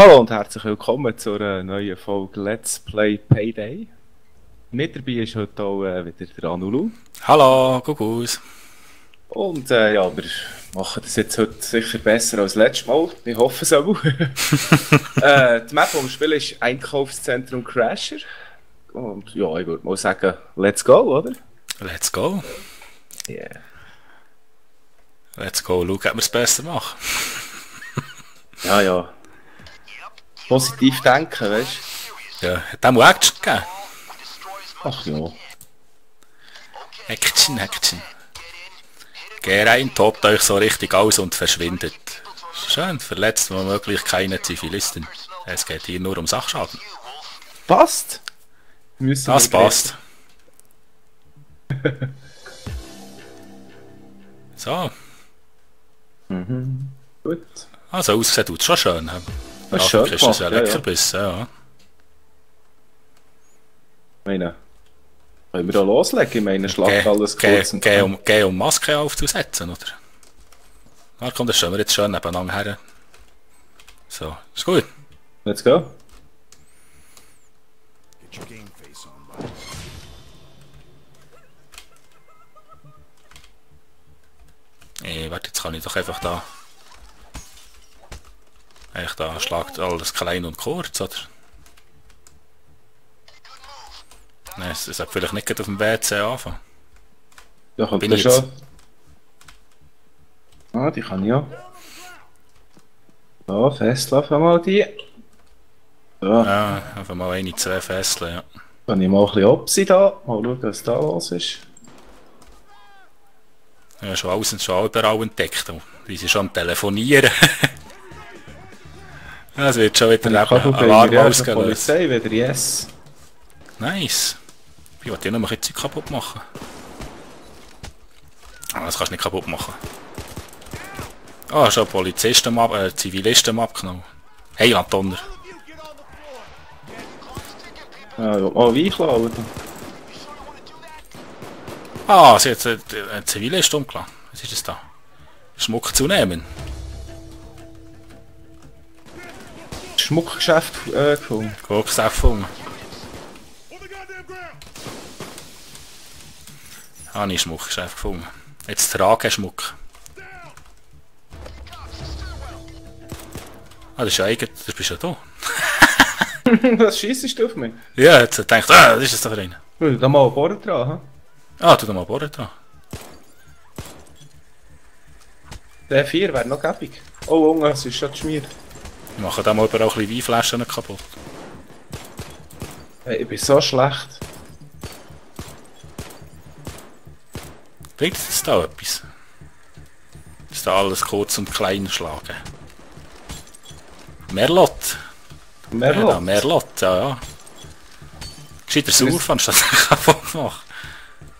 Hallo und herzlich willkommen zu einer neuen Folge Let's Play Payday. Mit dabei ist heute auch wieder der Anulu. Hallo, Kuckuck. Und ja, wir machen das jetzt heute sicher besser als letztes Mal. Ich hoffe es auch. Die Map, die wir spielen, ist Einkaufszentrum Crasher. Und ja, ich würde mal sagen, let's go, oder? Let's go. Yeah. Let's go, schau, ob wir es besser machen. Ja. Positiv denken, weißt du? Ja, hat auch mal Action gegeben. Ach ja. Action. Geht rein, tobt euch so richtig aus und verschwindet. Schön, verletzt womöglich keine Zivilisten. Es geht hier nur um Sachschaden. Passt. Das passt. So. Gut. Also aussehen tut es schon schön. Das ist schön ist das ja lecker Biss, ja. Meine, können wir da loslegen? Ich meine, schlag alles kurz und geh um Maske aufzusetzen, oder? Na komm, das stehen wir jetzt schön nebeneinander her. So, ist gut. Let's go. Warte, jetzt kann ich doch einfach da... da schlagt alles klein und kurz, oder? Nein, es sollte vielleicht nicht auf dem WC anfangen. Ja, kommt das schon. Ah, die kann ich ja. So, festlaufen mal die. So. Ja, einfach mal eine, zwei Fesseln, ja. Kann ich mal ein bisschen Opsi da. Mal schauen, was da los ist. Ja, schon überall entdeckt. Die sind schon am Telefonieren. Es wird schon wieder ein Alarm ausgelöst. Polizei wieder, yes. Nice. Ich wollte ja noch ein bisschen kaputt machen. Aber das kannst du nicht kaputt machen. Ah, schon Polizisten, Zivilisten abgenommen. Hey, Donner. Ja, mal Wein klauen. Ah, sie hat einen Zivilist umgelassen. Was ist das da? Schmuck zu nehmen. Schmuckgeschäft gefunden. Geschäft gefunden. Habe ich Schmuckgeschäft gefunden. Jetzt trage Schmuck. Ah, das ist ja eigentlich... Das bist ja da. Was scheissest du auf mich? Ja, jetzt denkt das ist es da drin. Da mal ein Bohren dran, ha? Ah, tu da mal Bohren dran. Der 4 wäre noch gäbig. Oh, Junge, es ist schon geschmiert. Wir machen da mal auch ein bisschen Weinflaschen kaputt. Hey, ich bin so schlecht. Bringt es da etwas? Ist da alles kurz und klein schlagen? Merlot. Merlot? Ja, Merlot, ja. Gescheiter Sauer anstatt kaputt machen.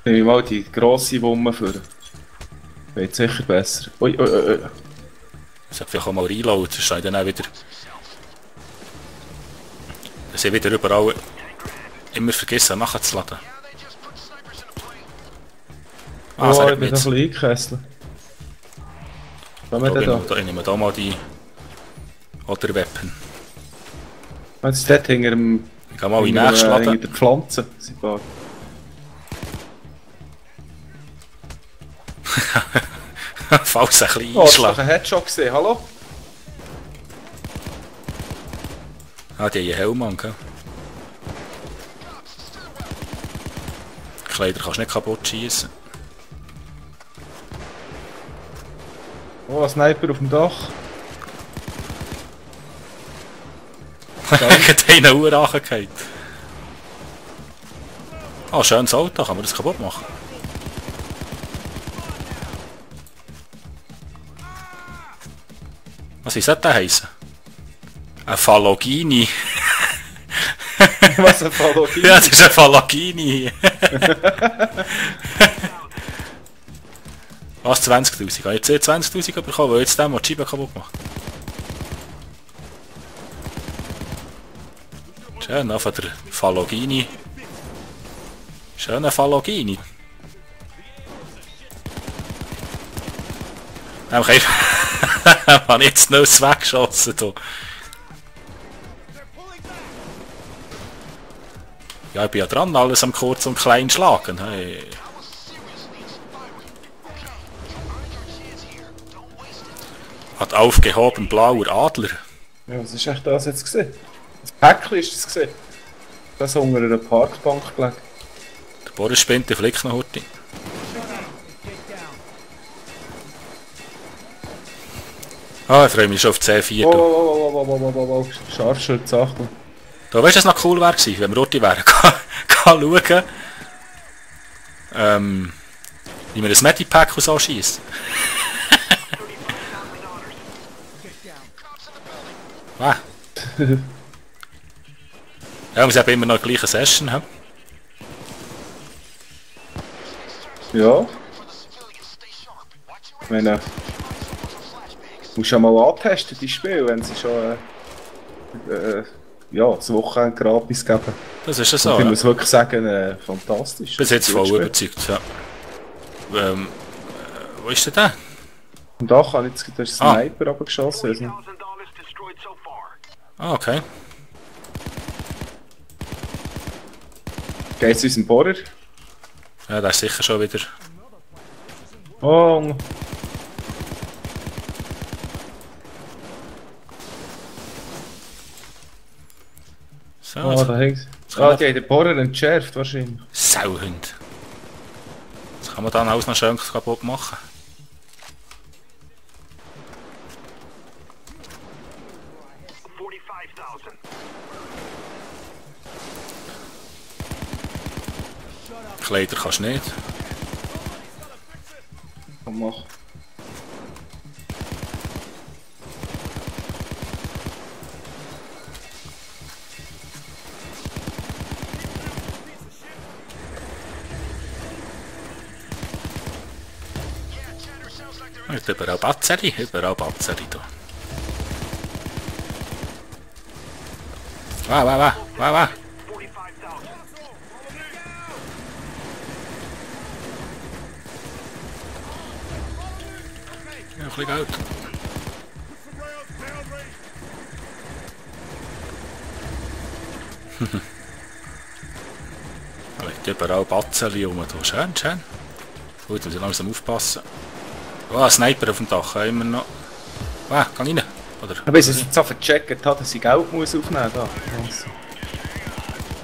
Nehme ich mal die grosse Wumme für. Wird sicher besser. Ui. Ich sollte vielleicht auch mal reloaden, sonst stehe ich dann auch wieder... Dass ich wieder überall immer vergessen nachzuladen. Ah, oh, ich bin noch ein bisschen eingekesselt. Ich nehme da mal die... Oder Weapon. Jetzt dort hinter dem... Ich gehe mal in den nächsten Laden. Hinter der Pflanze. Falls ein bisschen einschlagen. Oh, hast du einen Headshot gesehen? Hallo? Ah, die haben einen Helm an, gell? Kleider kannst du nicht kaputt schießen. Oh, ein Sniper auf dem Dach. Hat einen Uhr angehört. Ah, schönes Auto, kann man das kaputt machen? Was ist das denn heißen? Ein Fallogini. Was, ein Fallogini? Ja, das ist ein Fallogini. Was, 20'000? Ich habe jetzt 20'000 bekommen, weil jetzt der mal die Scheibe kaputt macht. Schön, auf der Fallogini. Schöner Fallogini. Ich habe jetzt noch weggeschossen. Ja, ich bin ja dran, alles am kurz und klein schlagen. Hey. Hat aufgehoben blauer Adler. Ja, was ist echt das jetzt gesehen? Das Päckchen ist das gesehen. Das unter einer Parkbank gelegen. Der Boris spinnt, der flickt noch heute. Ah, ich freue mich schon auf C4. Wow. Scharfschütze, Achtung. Da weißt du, was noch cool wäre gewesen, wenn wir dort wären. Schauen, wie man das Medipack so schießt. Ah. Ja, wir haben immer noch die gleiche Session. He? Ja. Ich meine, du musst ja mal antesten, die Spiele, wenn sie schon ja, das Wochenende gratis geben. Das ist ja so. Und ich Ja. muss wirklich sagen, fantastisch. Bis jetzt voll überzeugt. Ja. Wo ist denn der? Und da kann jetzt der Sniper abgeschossen. Also. Ah, okay. Geht's unserem Bohrer? Ja, der ist sicher schon wieder. Oh. So, Oh, da hängt's. Ah, die haben den Bohrer entschärft wahrscheinlich. Sauhund. Das kann man dann alles noch schön kaputt machen. Kleider kannst du nicht. Komm, mach. Überall Batzeri, überall Batzeri da. Wow. Ja, ein bisschen Geld. Da liegt überall Batzeri rum. Schön. Gut, muss ich langsam aufpassen. Oh, ein Sniper auf dem Dach, immer noch. Ah, geh rein. Oder? Aber ich jetzt so vercheckt habe, dass ich Geld muss aufnehmen muss. Also.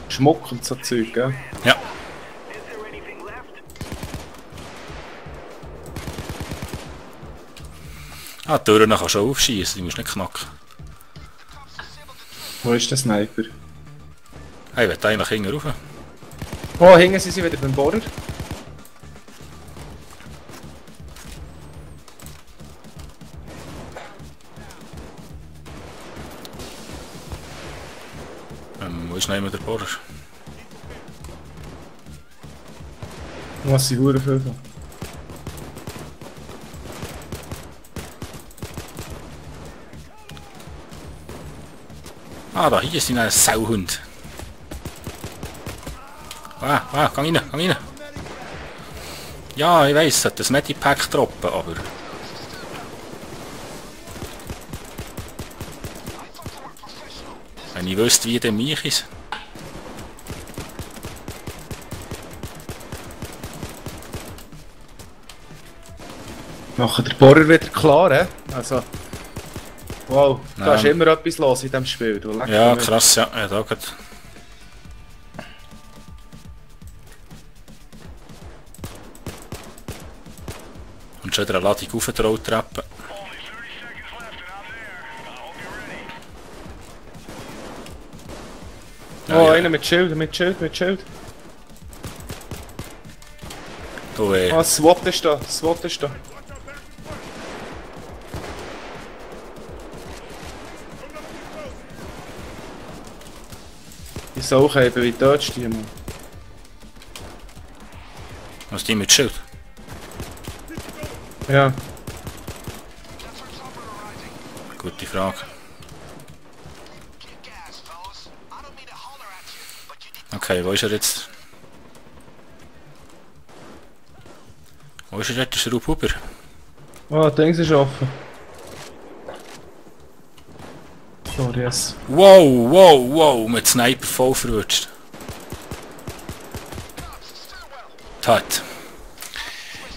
Schmuck und so Zeug, gell? Ja. Ah, die Türen kannst du schon aufschießen, die musst du nicht knacken. Wo ist der Sniper? Hey, ich will eigentlich hinten rauf. Oh, hingen sie wieder beim Bohrer? Wo ist noch immer der Bohrer? Was sie Huren viel. Ah, da hier ist ein Sauhund. Geh rein. Ja, ich weiss, es hat das Medipack droppen, aber... Wenn ich wüsste, wie der mich ist. Machen der Bohrer wieder klar, hä? Also... Wow, da ist Nein. immer etwas los in diesem Spiel. Du leck Ja, mich. krass, ja. Ja, da geht. Und schon eine Ladung auf die Rolltreppe. Oh, einer mit Schild. Du, Ah, SWAT ist da. Die Sauche eben wie dort die Mann. was die mit Schild? Ja. Gute Frage. Okay, wo ist er jetzt? Wo ist er jetzt? Ist er auf Huber? Oh, Dings ist offen. Sorry, yes. Wow, mit Sniper voll verwünscht. hart.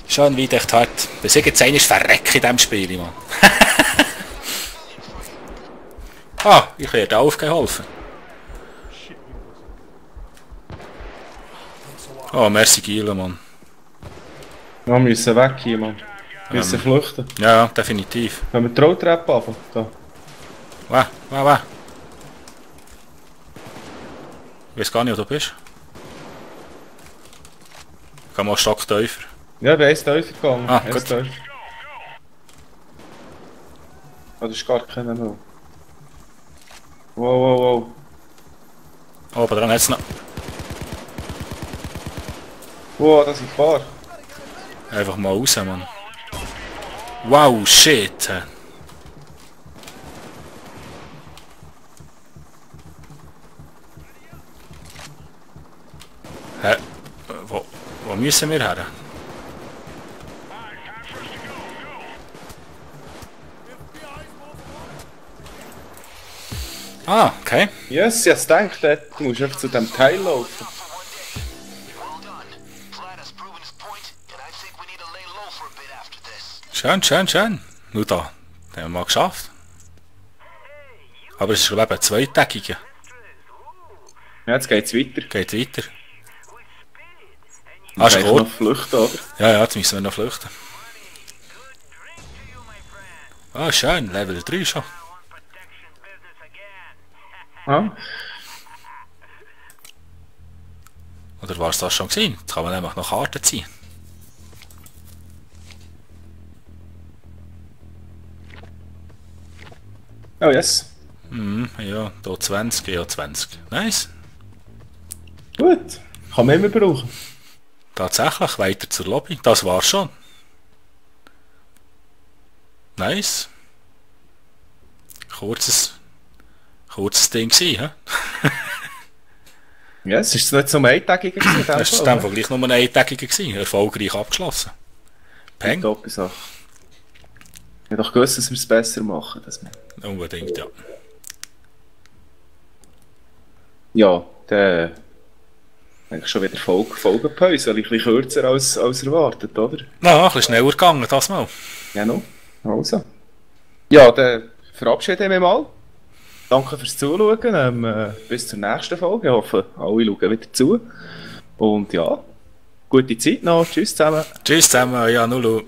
Schon wieder echt hart. Bis jetzt einer ist verreckt in diesem Spiel, Mann. Ah, ich werde aufgeholfen. Oh, merci Gila, Mann. Wir müssen weg hier, Mann. Wir müssen flüchten. Ja, definitiv. Können wir die Rolltreppe runter? Da. Wow. Ich weiß gar nicht, wo du bist. Ich kann mal einen Stock tiefer. Ja, der ist tiefer gegangen. Ah, gut. Ah, das ist gar keiner mehr. Wow. Oh, aber dran hat es noch. Wow, das ist ein paar. Einfach mal raus, Mann. Wow, shit. Hä? Wo müssen wir her? Ah, okay. Yes, ich denke, du musst einfach zu dem Teil laufen. Schön. Nur da. Den haben wir mal geschafft. Aber es ist glaube ich ein zweitägiger. Ja, jetzt geht's weiter. Geht weiter. Ah, ist gut. Noch flüchten, oder? Ja, jetzt müssen wir noch flüchten. Ah, schön. Level 3 schon. Ah. Oder war es das schon gewesen? Jetzt kann man nämlich noch Karten ziehen. Oh, yes. Ja, hier 20, ja 20. Nice. Gut. Kann man immer brauchen. Tatsächlich, weiter zur Lobby. Das war's schon. Nice. Kurzes Ding gewesen, hä? Ja, es ist nicht so ein eintägiger gewesen. Das war dann gleich nur ein eintägiger gewesen. Erfolgreich abgeschlossen. Peng. Top Sache. Ich hätte doch gewusst, dass wir es besser machen. Dass wir... Unbedingt, ja. Ja, der... Eigentlich schon wieder Folgenpause, ein bisschen kürzer als erwartet, oder? Na, ein bisschen schneller gegangen, das mal. Ja, no. Also. Ja, dann verabschieden wir mal. Danke fürs Zuschauen. Bis zur nächsten Folge. Ich hoffe, alle schauen wieder zu. Und ja, gute Zeit noch. Tschüss zusammen. Tschüss zusammen, ja, Nulu.